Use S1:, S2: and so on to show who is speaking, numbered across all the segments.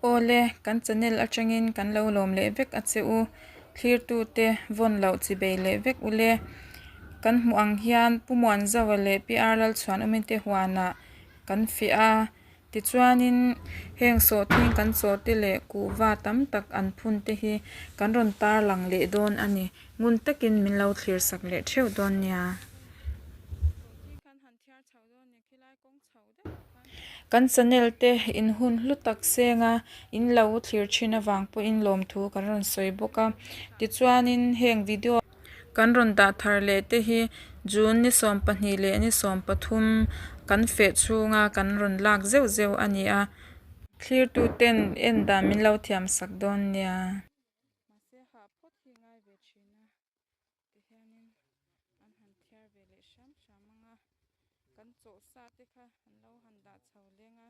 S1: Awle, kan channel atangin kan lo lawm leh vek a che u. Thlirtute vawn loh chi bei leh vek ule. Kan hmuh ang hian Pu Muanzaua leh PR Lalchhuanawmite huanah kan fiah a. Tichuanin heng sawhthing kan chawhte leh kuhva tam tak an phun te hi kan rawn tarlang leh dawn a ni. Ngun takin min lo thlir sak leh theuh dawn nia. Kan channel te in hun hlu tak seng a, in lo thlir thin avang pawhin lawmthu kan rawn sawi bawk a. Tichuanin heng video kan rawn dah thar leh te hi June ni 22 leh ni 13 kan feh chhunga kan rawn lak zeuh zeuh a ni a. Thlirtu ten en dan min lo thiam sak dawn nia. Ti hianin an han thiar ve leh hram hram ang a, kan chawh sa te kha an lo han dah chho leng a,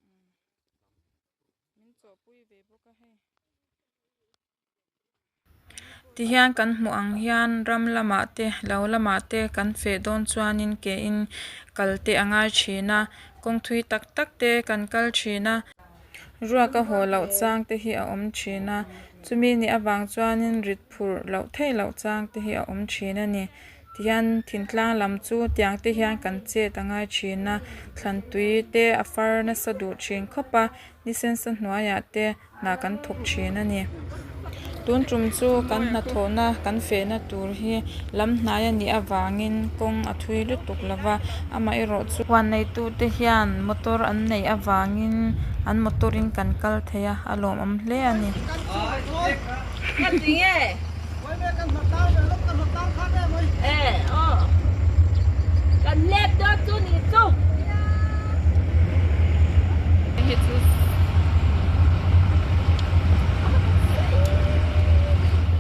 S1: umm min chawhpui ve bawk a hei. Ti hian kan hmuh ang hian ram lamah te lo lamah te kan feh dawn chuanin ke in kal te a ngai thin a, kawng thui tak tak te kan kal thin a. Ruak a haw loh chang te hi a awm thin a, chumi nih avang chuanin rit phurh loh theih loh chang te hi a awm thin a ni. Tihian thintlang lam chu tiang te hian kan chet a ngai thin a, thlan tui te a far nasa duh thin khawp a, ni sensa hnuaiah te hna kan thawk thin a ni. Tun tum chu kan hnathawhna kan fehna tur hi lam hnai a nih avangin kawng a thui lutuk lo va, amaherawh chu huan neitute hian motor an neih avangin an motor in kan kal thei a, a lawmawm hle a ni.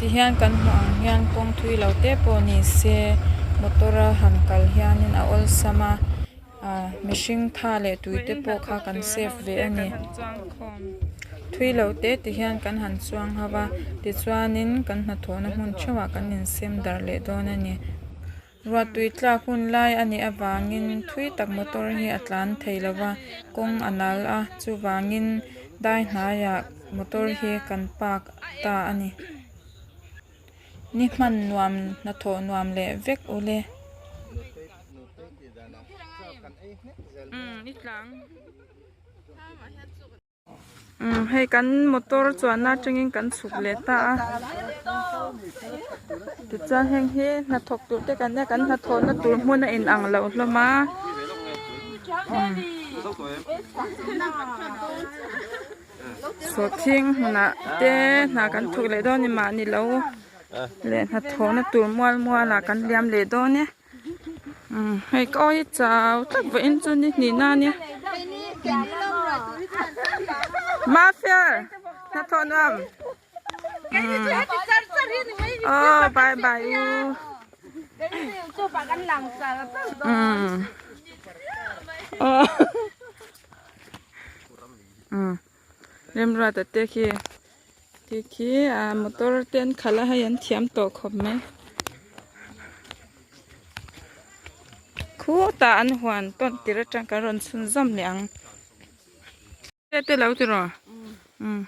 S1: Tihian kan hmuh ang hian kawng thui lo te pawh ni se motor a han kal hianin a awlsam a ah mihring tha leh tui te pawh kha kan save ve a ni thui lo te ti hian kan han chuang ho a tichuanin kan hnathawhna hmun theuhah kan insem darh leh dawn a ni. Ruahtui tlak hun lai a nih avangin thui tak motor hi a tlan thei lo va, kawng a nal a, chuvangin dai hnaiah motor hi kan park ta a ni. Ni hman nuam hnathawh nuam leh vek u le. Umm hei kan motor chuanna atangin kan chhuk leh ta a tichuan heng hi hnathawk tur te kan nia kan hnathawhna tur hmun a in ang loh hlawm a umm sawhthing hmunah te hna kan thawk leh dawn a ni mahni lo leh hnathawhna tur mual mual ah kan liam leh dawn e. Umm hei ka awi chau tlat vawiin chu ni hnih na ania mafia hnathawh nuam aw bye bye u umm aw umm remruata te khi Khi khi ah motor te an khalh a hei an thiam tawh khawp mai khutah an huan tawn tir atang kan rawn chhunzawm leh ang te te lo ti rawh umm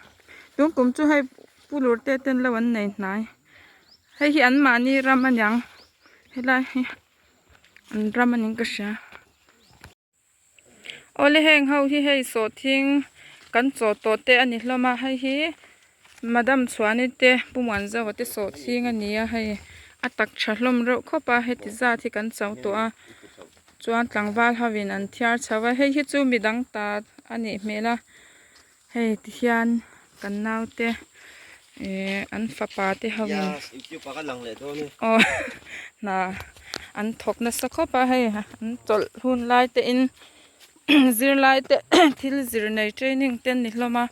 S1: tun kum chu hei pu lur te ten lo an nei hnai hei hi an mahni ram aniang helai hi an ram a niin ka hria. Awle heng ho hi hei sawhthing kan chaw tawh te a ni hlawm a hei hi madam chhuani te pu muanzaua te sawhthing a ni a hei a tak tha hlawm reuh khawp a heti zat hi kan cho tawh a chuan tlangval ho in an thiar chho a hei hi chu midang ta a nih hmel a hei ti hian kan naute ihh an fapa te ho in aw hna an thawk nasa khawp a hei an chawlh hun lai te in zirlai te thil zir nei training te an ni hlawm a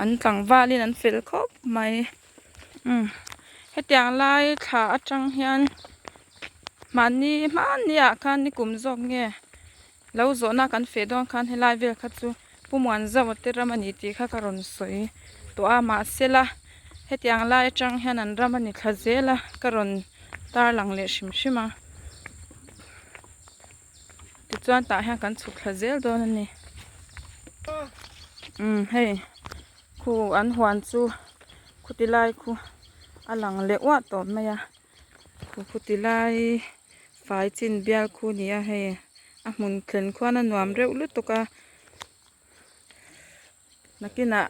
S1: an tlangval in an fel khawp mai umm hetiang lai thla atang hian mahni hmanni ah khan ni kum zawk nge. Lo zawhna kan feh dawn khan helai vel kha chu Pu Muanzaua te ram a ni tih kha ka rawn sawi tawh a mahsela hetiang lai atang hian an ram a ni thla zel a ka rawn tarlang leh hrim hrim a tichuan tah hian kan chhuk thla zel dawn a ni. Umm hei khu an huan chu khuti lai khu a lang leh uah tawh mai a khu khuti lai fai chin bial khu a ni a hei a hmun thlen khuan a nuam reuh lutuk a nakinah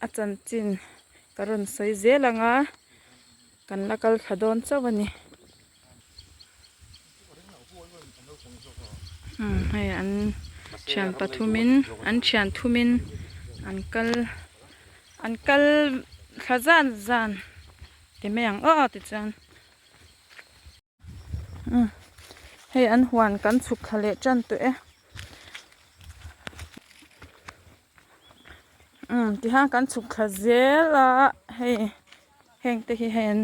S1: a chanchin ka rawn sawi zel ang a kan la kal thla dawn chauh a ni. Umm hei an thian pathumin an thian thumin an kal an kal thla zan zan ti mai ang aw tichuan umm hei an huan kan chhuk thla leh tan tawh e umm tihian kan chhuk thla zel a hei. Heng te hi hei an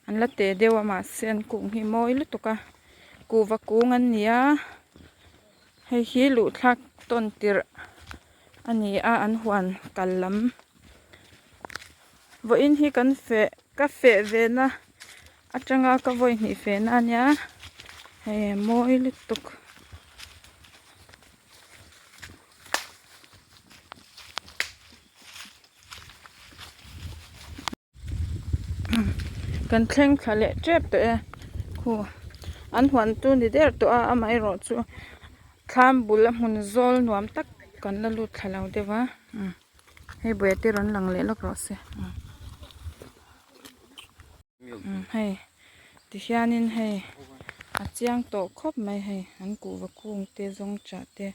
S1: an la teh deuh a mahse an kung hi mawi lutuk a kuhva kung an ni a hei hi luh thlak tawn tirh a ni a an huan kal lam vawiin hi kan feh ka feh ve na atanga ka vawi hnih feh na ania hei a mawi lutuk. Kan thleng thla leh tep tawh e khu an huan chu ni der tawh a amaherawh chu thlam bul a hmun zawl nuam tak kan la lut thla lo deuh a hei buai te rawn lang leh lawk rawh se hei tihianin hei a chiang tawh khawp mai hei an kuhva kung te zawng chah te.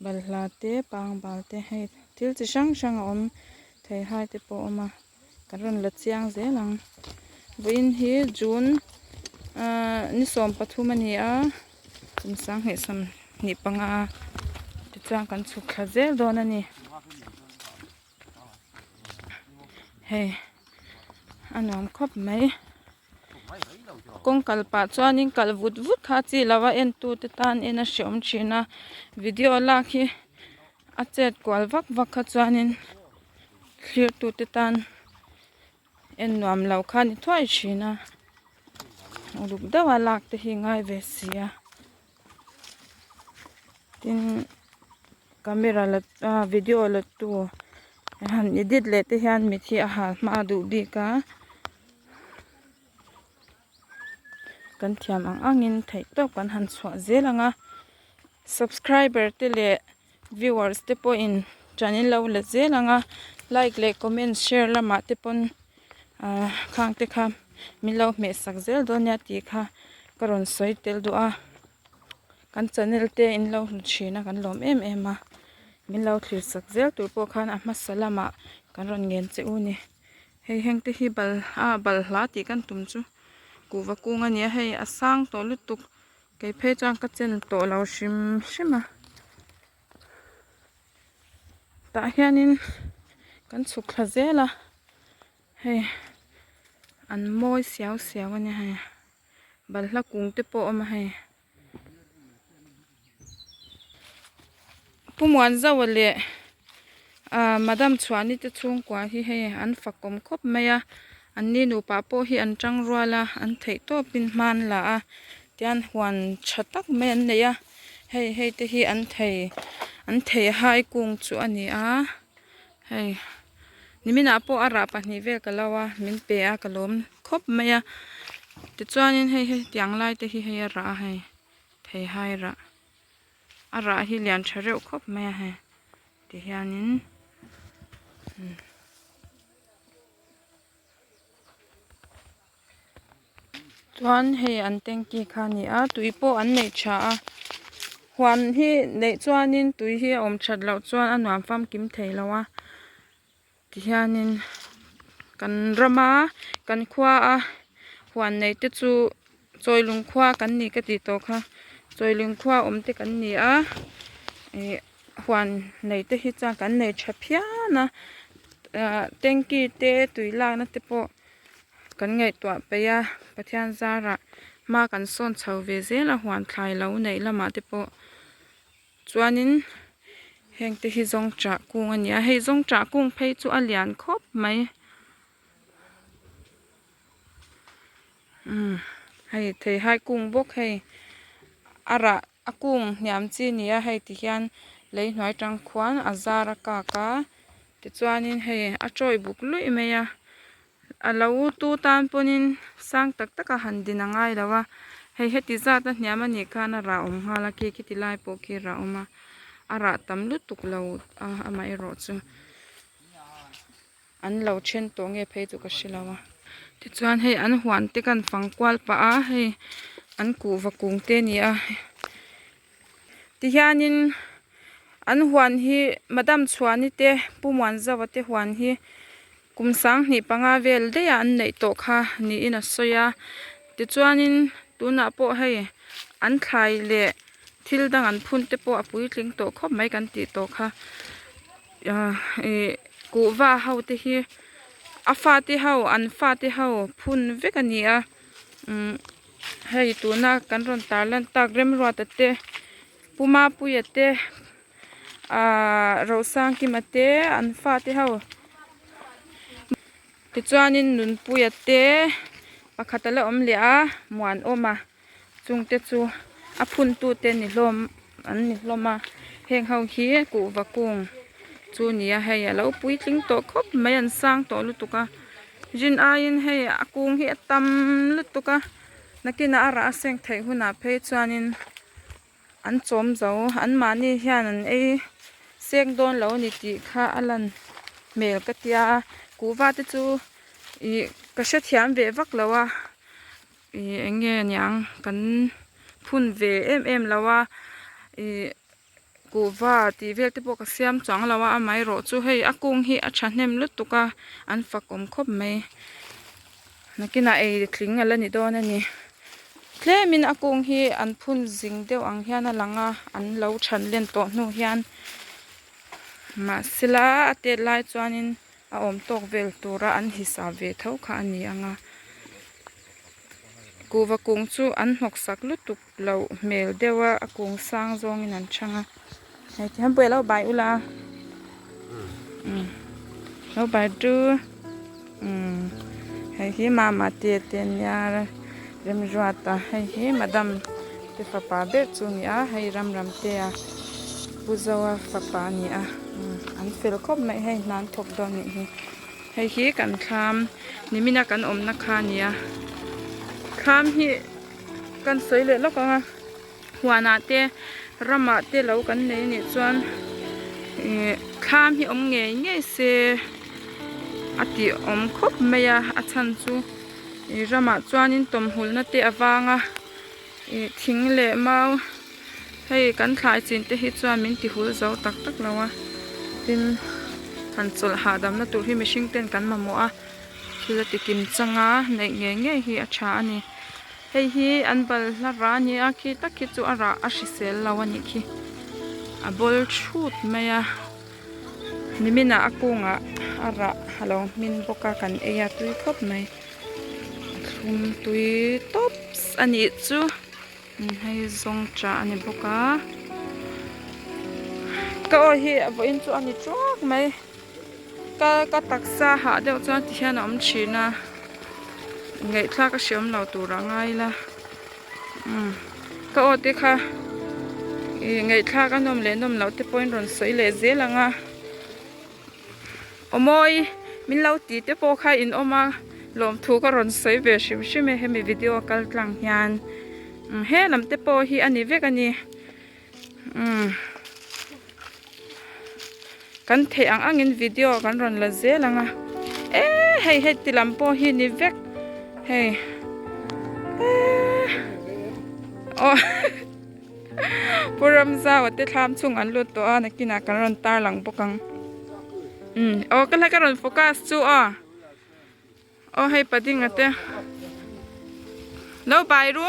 S1: Balhla te pangbal te hei thil chi hrang hrang a awm thei hai te pawh a awm a kan rawn la chiang zel ang vawiin hi june ahh ni 13 a ni a kum sanghnih sawmhnih panga tichuan kan chhuk thla zel dawn a ni hei a nuam khawp mai. Kawng kal pah chuanin kal vut vut kha chi lo a en tute tan en a hreawm thin a video lak hi a chet kual vak vak kha chuanin thlir tute tan en nuam lo kha a ni thuai thin a uluk deuh a lak te hi ngai ve si a tin camera la ah video la tu han edit leh te hian mit hi a hal hma duh bik a. Kan thiam ang angin theih tawp kan han chhuah zel ang a subscriber te leh viewers te pawhin ṭan in lo la zel ang a like leh comment share lamah te pawn ahh khang te kha min lo hmeh sak zel dawn nia tih kha ka rawn sawi tel duh a kan channel te in lo hmu thin a kan lawm em em a min lo thlir sak zel tur pawh khan a hmasa lamah kan rawn ngen che u ni. Hei heng te hi bal ah balhla tih kan tum chu kuhva kung a ni a hei a sang tawh lutuk kei phei chuan ka chen tawh lo hrim hrim a tah hianin kan chhuk thla zel a hei an mawi siau siau a nia hei balhla kung te pawh a awm a hei. Pu Muanzaua leh ah Madam Chhuani te chhungkua hi hei an fakawm khawp mai a an ni nupa pawh hi an tang rual a an theih tawpin hma an la a tian huan tha tak mai an nei a hei hei te hi an thei an thei hai kung chu a ni a hei niminah pawh a rah pahnih vel ka lo a min pe a ka lawm khawp mai a tichuanin hei hetiang lai te hi hei a rah a hei theihai rah a rah hi lian tha reuh khawp mai a hei tihianin chuan hei an tanky kha a ni a tui pawh an neih tha a huan hi neih chuanin tui hi a awm that loh chuan a nuam famkim thei lo a tihianin kan rama kan khua a huan nei te chu chawilung khua kan ni ka tih tawh kha chawilung khua awm te kan ni a ih huan nei te hi chuan kan nei tha phian a ah tanky te tui lakna te pawh. Kan ngaihtuah peih a, Pathian zarah hma kan sawn chho ve zel a huan thlai lo neih lamah te pawh chuanin heng te hi zawng chah kung a ni a, hei zawng chah kung phei chu a lian khawp mai umm hei theihai kung bawk hei a rah a kung hniam chi a ni a hei ti hian. Lei hnuai tang khuan a zar a kak a tichuanin hei a tawih buk luih mai a a lo tu tan pawnin sang tak tak a han din a ngai lo a hei heti zat a hniam a nih khan a rah awm nghal a khi khiti lai pawh khi a rah awm a a rah tam lutuk lo a amaherawh chu. An lo then tawh nge phei chu ka hre lo a tichuan hei an huan te kan fang kual pah a hei an kuhva kung te a ni a tihianin an huan hi madam chhuani te pu muanzova te huan hi kum sanghnih panga vel daih ah an neih tawh kha niin a sawi a tichuanin tunah pawh hei an thlai leh thil dang an phun te pawh a puitling tawh khawp mai kan tih tawh kha. Ahh ih kuhva ho te hi a fate ho an fate ho phun vek a ni a umm hei tuna kan rawn tar lan tak Remruata te Pu Mapuia te ahh Rosangkima te an fate ho tichuanin Nunpuia te pakhat a la awm leh a Muanawma. Chungte chu a phuntute ni hlawm an ni hlawm a heng ho hi kuhva kung chu a ni a hei a lo puitling tawh khawp mai an sang tawh lutuk a rin aiin hei a kung hi a tam lutuk a nakinah a rah a seng theih hunah phei chuanin an chawm zo an mahni hian an ei seng dawn lo a ni tih kha a lan hmel ka tia kuhva te chu ih ka hrethiam ve vak lo a. Ih eng nge niang kan phun ve em em lo a ih kuhva tih vel te pawh ka siam chuang lo a amaherawh chu hei a kung hi a thahnem lutuk a an fak awm khawp mai nakinah ei tling a la ni dawn a ni tlemin a kung hi an phun zing deuh ang hian a lang a an lo than len tawh hnu hian mahsela a tet lai chuanin. A awm tawk vel tura an hisa ve tho kha a ni ang a kuhva kung chu an hnawk sak lutuk loh hmel deuh a a kung sang zawngin an chhang a hei ti hian pawh i lo bai ula umm lo bai tu umm hei hi mama te te ania Remruata hei hi madam te fapa ber chu a ni a hei Ramramtea Pu Zoa fapa a ni a an fel khawp mai hei hna an thawk dawn anih hi hei hi kan thlam nimina kan awmna kha a ni a thlam hi kan sawi leh lawk ang a huanah te ramah te lo kan nei anih chuan ih thlam hi awm ngei ngei se a tih awm khawp mai a a chhan chu ih ramah chuanin tawmhulna te a vang a ih thing leh mau hei kan thlai chin te hi chuan min ti hul zo tak tak lo a tin han chawlh hahdamna tur hi mihring ten kan mamawh a thil a ti kim chang a neih ngei ngei hi a tha a ni. Hei hi an balhla rah a ni a khi tak khi chu a rah a hrisel lo a nih khi a bawl thut mai a niminah a kungah a rah a lo hmin bawk a kan ei a tui khawp mai a thlum tui tawps a nih chu hei zawng tah a ni bawk a ka aw hi a vawiin chu a ni tuak mai. Ka ka taksa hah deuh chuan ti hian a awm thin a ngaihthlak a hreawm lo tur a ngai ila umm ka aw te kha ih ngaihthlak a nawm leh nawm loh te pawhin rawn sawi leh zel ang a aw mawi min lo tih te pawh kha in awm a lawmthu ka rawn sawi ve hrim hrim e hemi video a kal tlang hian he lam te pawh hi a ni vek a ni. Umm kan theih ang angin video kan rawn la zel ang a eh hei heti lam pawh hi ni vek hei eh aw Pu Ramzau te thlam chhung an lut tawh a nakinah kan rawn tar lang bawk ang umm aw ka hlai ka rawn focus chu aw. Aw hei padinga te lo bai ru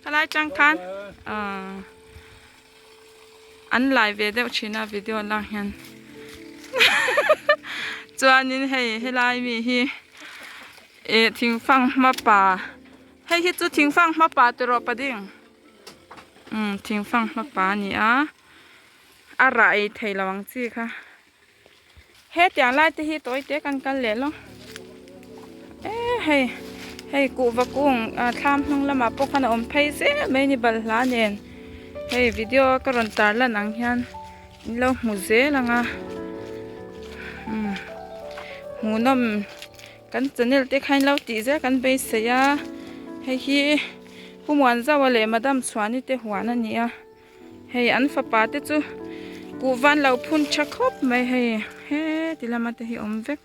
S1: helai tang khan ahh an lai ve deuh thin a video lak hian chuanin hei helai mi hi ih thingfang hmapa hei hi chu thingfang hmapa tiraw pading umm thingfang hmapa a ni a a rah ei thei lo ang chi kha. Hetiang lai te hi tawi te kan kal leh lo e hei hei kuhva kung thlam hnung lamah pawh khan a awm phei zel mai a ni balhla nen hei video ka rawn tar lan ang hian. In lo hmu zel ang a umm hmuhnawm kan channel te kha in lo tih zel kan beisei a hei hi Pu Muanzaua leh Madam Chhuani te huan a ni a hei an fapa te chu kuhva an lo phun tha khawp mai hei heti lama te hi awm vek.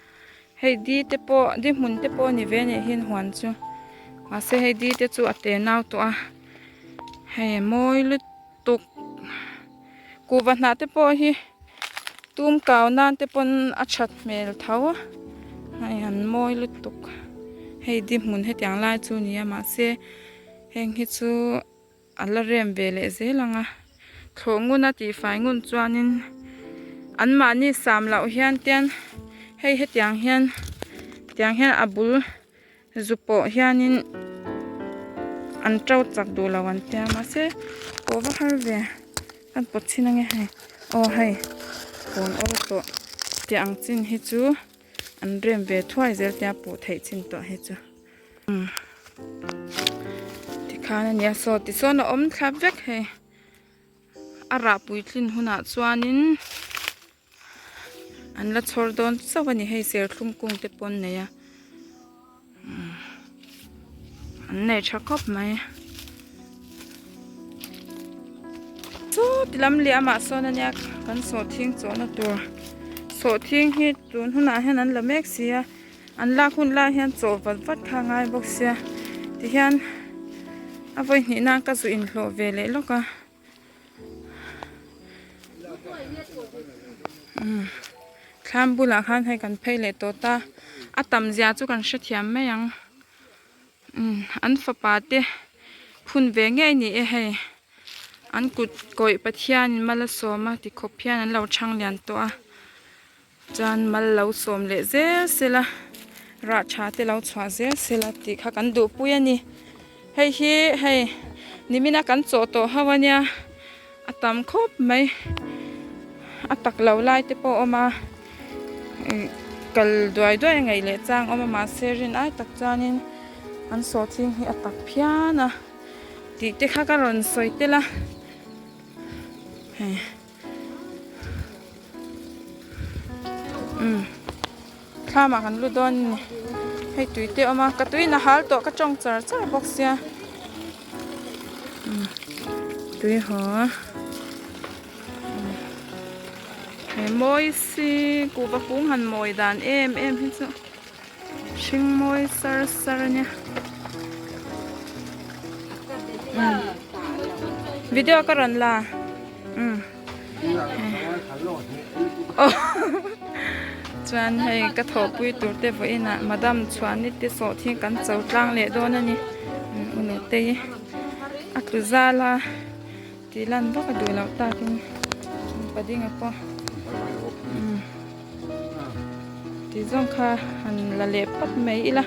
S1: Hei di te pawh di hmun te pawh a ni ve a nih hian huan chu mahse hei di te chu a te nau tawh a hei a mawi lutuk kuhva hnah te pawh hi tum kau nan te pawn a that hmel tho hei an mawi lutuk hei di hmun hetiang lai chu a ni a mahse heng hi chu. A la rem ve leh zel ang a, thlawh ngun a tihfai ngun chuanin anmahni sam loh hian tian hei hetiang hian tiang hian a bul zu pawh hianin an to chak duh lo an tia mahse pawh va har ve kan pawt chhin ange hei aw hei kawn awr tawh tih ang chin hi chu an rem ve thuai zel tia pawh theih chin tawh hi chu. Tikhan a nia saw tichuan a awm thla vek hei a rah puitlin hunah chuanin an la chhawr dawn chauh a ni hei serthlum kung te pawh an nei a an nei tha khawp mai chu ti lam liamah sawn a nia kan sawhthing chawhna tur sawhthing hi tun hunah hian an la mek si a. An lak hun lai hian chaw vat vat kha a ngai bawk sia tihian a vawi hnih nan ka zu inhlawh ve leh lawk a umm thlam bulah khan hei kan phei leh tawh ta a tam zia chu kan hrethiam mai ang umm an fapa te phun ve ngei ni e hei an kut kawih Pathianin mal a sawm a tikhawp hian an lo chhang lian tawh a. Chuan mal lo sawm leh zel sela rah tha te lo chhuah zel sela tih kha kan duhpui a ni. Hei hi hei nimina kan chawh tawh ho a nia a tam khawp mai a tak lo lai te pawh a awm a ih kal duai duai a ngaih leh chang awm a mahse rin ai tak chuanin an sawhching hi a tak phian a tih te kha ka rawn sawi tel a hei. Umm thlamah kan lut dawn a ni hei tui te a awm a ka tui in a hal tawh ka tawng char char bawk sia umm tui haw he mawi si kuhva kung han mawi dan em em hi chu hring mawi sar sar a nia umm video ka rawn la. Chuan hei ka thawhpui tur te vawiinah madam chhuahni te sawhthing kan cho tlang leh dawn a ni unutei a tlu zal a tih lan vak a duh loh takin padinga pawh tih zawng kha han la leh phawt mai ila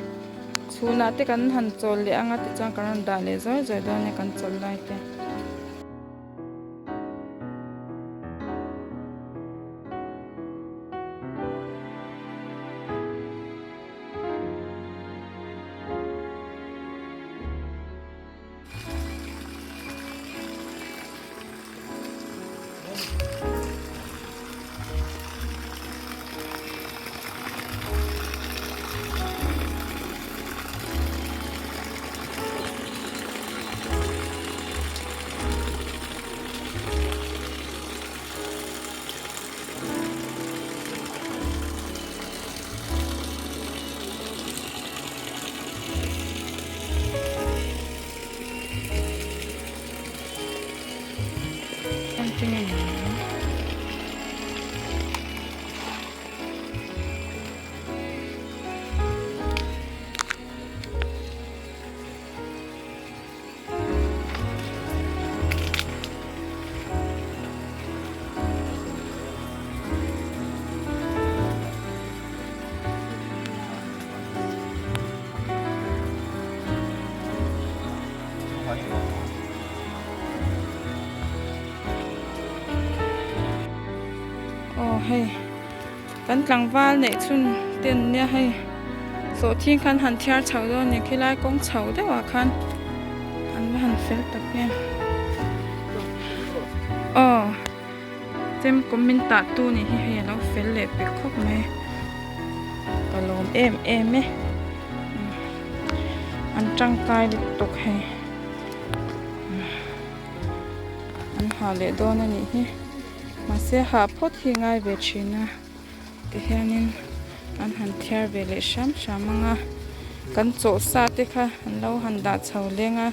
S1: chhunah te kan han chawl leh anga tichuan kan rawn dah leh zawi zawi dawn a ni kan chawlh lai te. Aw hei kan tlangval neih chhun te an nia hei sawhthing khan han thiar chho dawn a ni khilai kawng chho deuh ah khan an va han fel tak em aw. Chem kawm min tah tu nih hi hei a lo fel leh pek khawp mai ka lawm em em e an tangkai lutuk hei an ha leh dawn a nih hi mahse hah phawt hi ngai ve thin a tihianin an han thiar ve leh hram hram ang a kan chawh sa te kha an lo han dah chho leng a.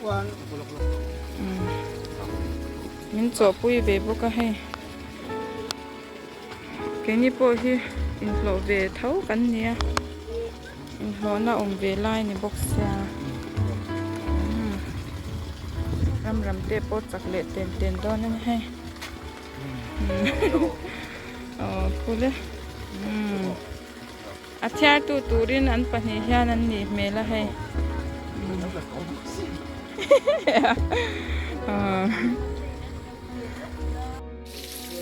S1: Min chawhpui ve bawk a hei. Keini pawh hi inhlawh ve tho kan nia. Inhlawhna awm ve lai ni bawk sia. Ram ram te pawh chak leh ten ten dawn a ni hei. Aw khul e. A thiartu turin an pahnih hian an nih hmel a hei.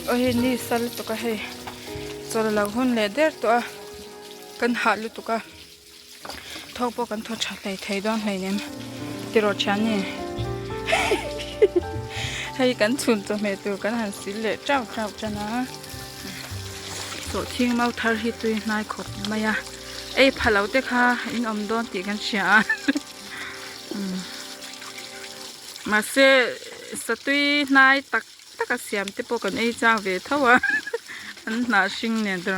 S1: Aw hei ni sa lutuk a hei chawl lo hun leh der tawh a kan hah lutuk a thawk pawh kan thaw tha hlei thei dawn hleinem tiraw thian ni hei kan chhun chawhmeh tur kan han sil leh teuh teuh tan a. Sawhthing mau thar hi tui hnai khawp mai a ei pha lo te kha in awm dawn tih kan hria a mahse satui hnai tak tak a siam te pawh kan ei chang ve tho a an hnah hring nen te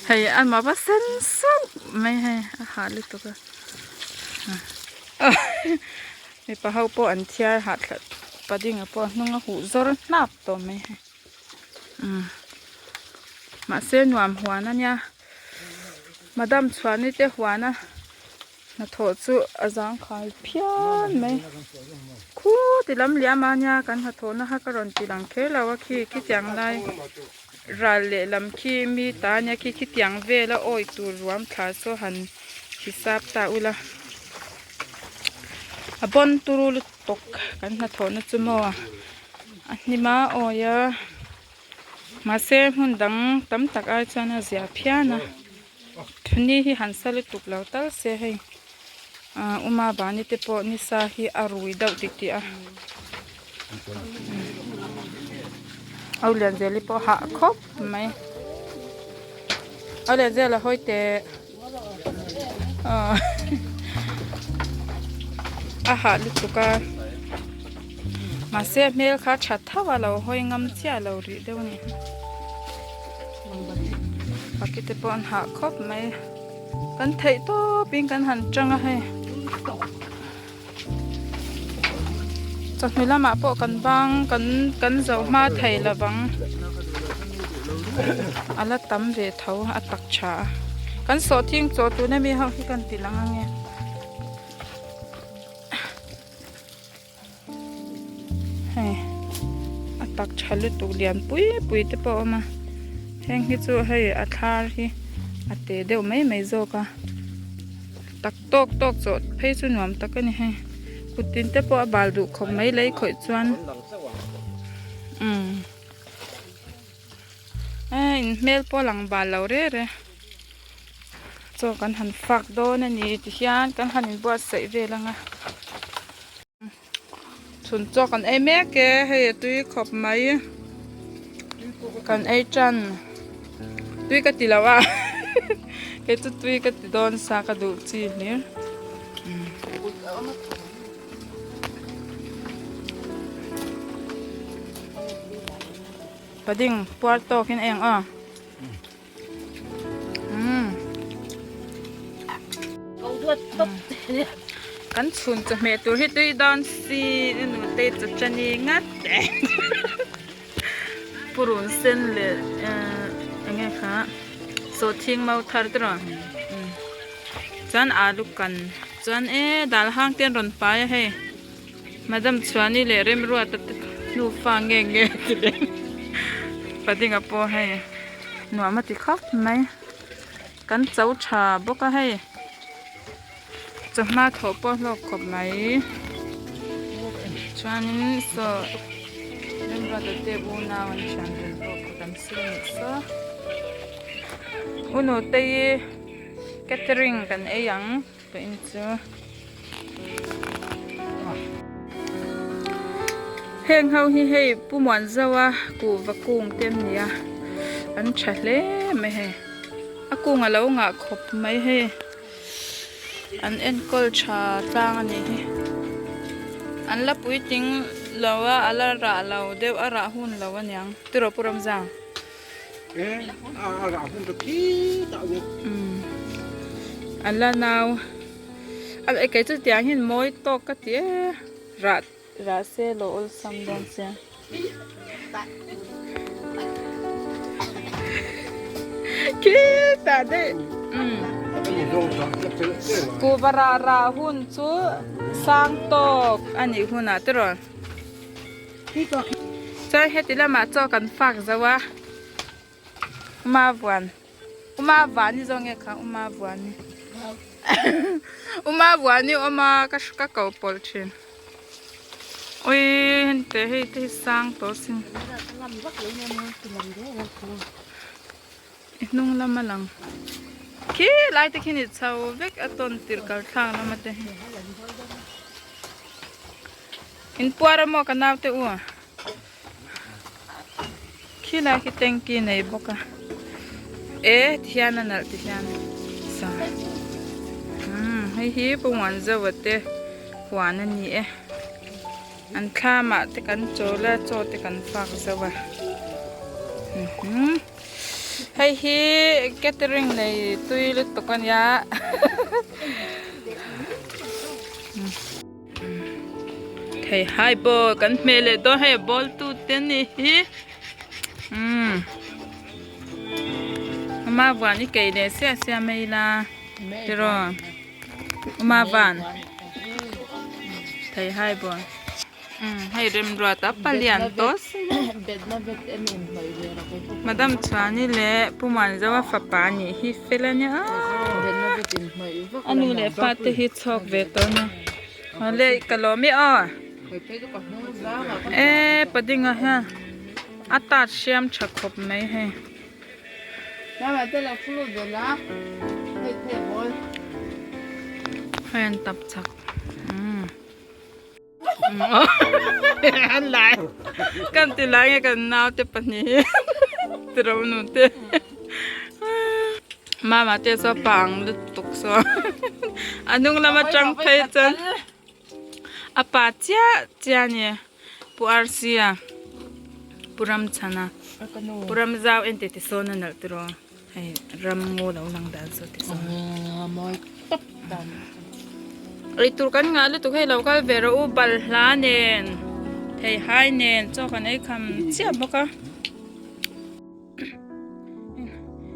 S1: hei a map a sen sauh mai hei a hah lutuk a mipa ho pawh an thiar hah thla padinga pawh a hnung a huh zawr hnap tawh mai hei umm mahse nuam huan a nia madam chhuahni te huan a hnathawh chu a zangkhai phian mai khuti lam liam a nia kan hnathawhna kha ka rawn ti lang kher lo a khi khitiang lai ral lehlam khi mi ta ania khi khitiang vel a awih tur ruam thla saw han hisap ta ula a bawn turu lutuk kan hnathawhna chu maw a hnim a awi a mahse hmun dang tam tak ai chuan a zia phian a ni hi han sa lutuk lo tal se hei ah uma bani te pawh nisa hi a rui deuh titih a au lianzeli pawh hah khawp mai au lianzela hawi teh. A hah lutuk a mahse a hmel kha tha tho a lo hawi ngam chiah lo rih deuh a ni paki te pawh an hah khawp mai kan theih tawp in kan han tang a hei chawhnu lamah pawh kan bang kan kan zo hma thei lovang a la tam ve tho a tak tha a kan sawhthing chaw tuna mi ho hi kan ti lang ange hei a tak tha lutuk lian pui pui te pawh a awm a heng hi chu hei a thlar hi a te deuh mai mai zawk a. Tak tawk tawk chawh phei chu nuam tak a ni hei kut tin te pawh a bal duh khawp mai lei khawih chuan umm e in hmel pawh a lang bal lo re re chaw kan han fak dawn a ni tihian kan han inbuatsaih vel ang a chhun chaw kan ei mek e hei a tui khawp mai kan ei tan tui ka ti lo a kei chu tui ka ti dawn sa ka duh chi hlir pading puar tawk in eng a. Kan chhun chawhmeh tur hi tui dawn si i nute chawchani ngat purun sen leh eng nge kha sawhthing mau thar te rawn chuan alu kan chuan e dal hang te an rawn pai a hei madam chhuani leh remruata te nufa nge nge ti leh padinga pawh hei nuam a ti khawp mai kan cho tha bawk a hei chawhma thawh pawh a hlawk khawp mai chuanin saw remruata te unau an thian dun pawh kha kan sil a nih saw u nute-i catering kan ei ang. Ka in chu. Heng ho hi hei Pu Muanzaua kuhva kung te an ni a, an tha hle mai hei. A kung a lo ngah khawp mai hei. An enkawl tha tlang a nih hi. An la puitling lo a, a la rah lo deuh a rah hun lo a niang. Tiraw Pu Ramzang? Umm a la nau a kei chu tiang hian mawi tawk ka ti e rah rah se lo awlsam dawn sia khitah daih umm kuhva rah rah hun chu sang tawk a nih hunah tiraw. Chuan heti lamah chaw kan fak zo a, Uma vuan Uma vani zawk nge kha Uma vuani Uma vuani awm a ka ka ko pawlh thin ui hente hei te hi sang tawh sin i hnung lam a lang khi lai te khi ni chho vek a tawn tirh kal thlak lam a te hi. In puar a maw ka naute u a? Khilai khi tanky nei bawk a. E ti hian a nalh ti hian sa. Umm hei hi Pu Muanzaua te huan a ni e. An thlamah te kan chawl a chaw te kan fak zauh a. Hei hi catering nei tui lutuk a nia. Thei hai ball kan hmeh leh dawn hei a ball tu te a nih hi umm ama van i kei leh siah siah mai ila tiraw ama van thei hai ball umm hei remruat a palian tawh si madam chhuani leh pu muanzaua fapa a nih hi fel a nia a nu leh pa te hi chhawk ve tawh a nia. Awle ka lawm e aw e padinga hian a tat hriam tha khawp mai hei. Hei an tap chak umm an lai kan ti lai nge kan naute pahnih hi tiro nu te. Mama te chu a pang lutuk saw a hnung lam atang phei chuan a pa chiah chiah a ni Pu Arsia Pu Ramchhana Pu Ramzau en tih tisawn a nalh tiraw hei ram ngaw lo lang dan saw tisawn eitur kan ngah lutuk hei lo kal ve rawh u balhla nen theihai nen chaw kan ei kham chiah bawk a.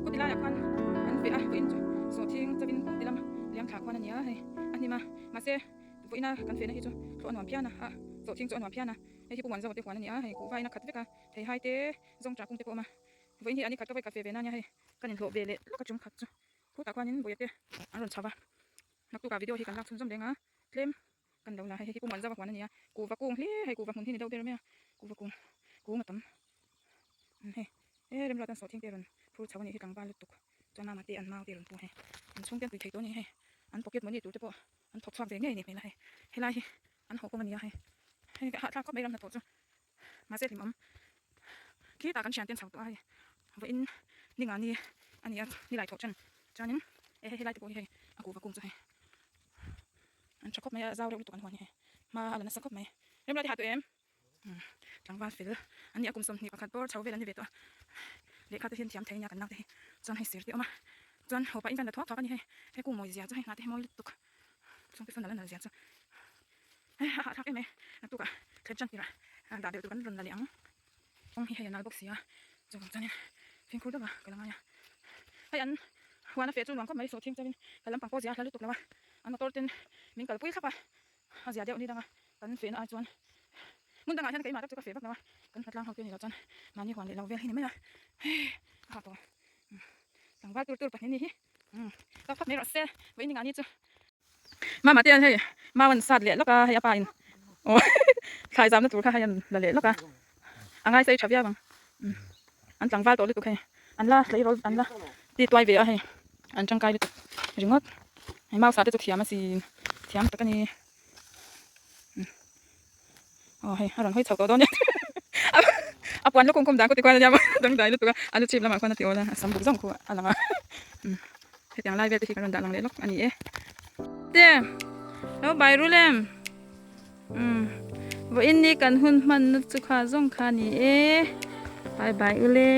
S1: Kawti laiah khan an veh a, vawiin chu sawhthing chawin ti lam liam thla khuan a ni a hei a hnim a, mahse vawiina kan fehna hi chu thlawh a nuam phian a, a sawhthing chu a nuam phian a, hei hi Pu Muanzawa te huan a ni a, hei kuhva in a khat vek a, theihai te zawngṭah kung te pawh a awm a, vawiin hi a ni khat ka vawi khat ve ve na nia hei kan inhlawh ve leh lawk a chung khat chu khutah khuanin bawia te an rawn chho va, naktukah video hi kan lak chhunzawm reng a, tlem kan lo la hei hei hi Pu Muanzawa huan a ni a, kuhva kung hlir hei kuhva hmun hi ni deuh ber mai a, kuhva kung kung a tam. Hei he remruat an sawhthing te rawn phur chho a nih hi tlangval lutuk chuan mama te an mau te rawn pu hei an chhungte an pui thei tawh a ni hei an pocket money tur te pawh an thawk chhuak ve ngei a ni hmel a hei helai hi an haw kawng a ni a hei hei hahthlak khawp mai ram hnathawh chu mahse hlimawm khitah kan thiante an chho tawh a hei vawiin ni nga ni a ni a nilai thawh then chuanin e hei helai te pawh hi hei a kuhva kung chu hei an tha khawp mai a zau reuh lutuk an huan hi hei hma a la nasa khawp mai remruat i hah tawh em. Tlangval fel an ni a, kum 21 bawr chho vel an ni ve tawh a, lehkha te hian thiam thei ania kan naute hi chuan hei sir te awm a, chuan haw pahin kan la thuak thuak a ni hei, hei kung mawi zia chu hei hnah te hi mawi lutuk chung te sawn a la nal zia chu hei a hahthlak em mai naktukah thlen tan tirah dah belh tur kan rawn la leh ang, kawng hi hei a nal bawk si a chuvang chuanin fimkhur deuh a ka la ngai a, hei an huan a feh chu nuam khawp mai sawhthing chuanin ka lampang pawh zia a hla lutuk lo a, an motor ten min kalpui thlap a. A zia deuh ni danga kan fehna ai chuan hmun dangah hian keimah tak chu ka feh vak lo a, kan hmatlang ho te ni loh chuan mahni huan leh lo vel hi ni mai a, hei a hah tawh tlangval tur tur pahnih ni hi tak phawt mai rawh se vawiin ni ngah ni chu. Mama te hian hei mau an sat leh lawk a hei a pa in aw thlai zamna tur kha hei an la leh lawk a, a ngaisei tha viau ang an tlangval tawh lutuk hei an la tleirawl an la ti tuai ve a hei. An tangkai lutuk ringawt. Hei mau sa te chu thiam asin. Thiam tak a ni. Aw hei a rawn hawi chho tawh dawn nia a puan lukhum khum dan kawti kual a nia maw dangdai lutuk a a lu chhip lamah khuan a ti awl a a sam buk zawng khu a lang a umm hetiang lai vel te hi kan rawn dah lang leh lawk a ni e. Te lo bai rul em umm vawiin ni kan hun hmanna chu kha zawng kha a ni e bye bye ule.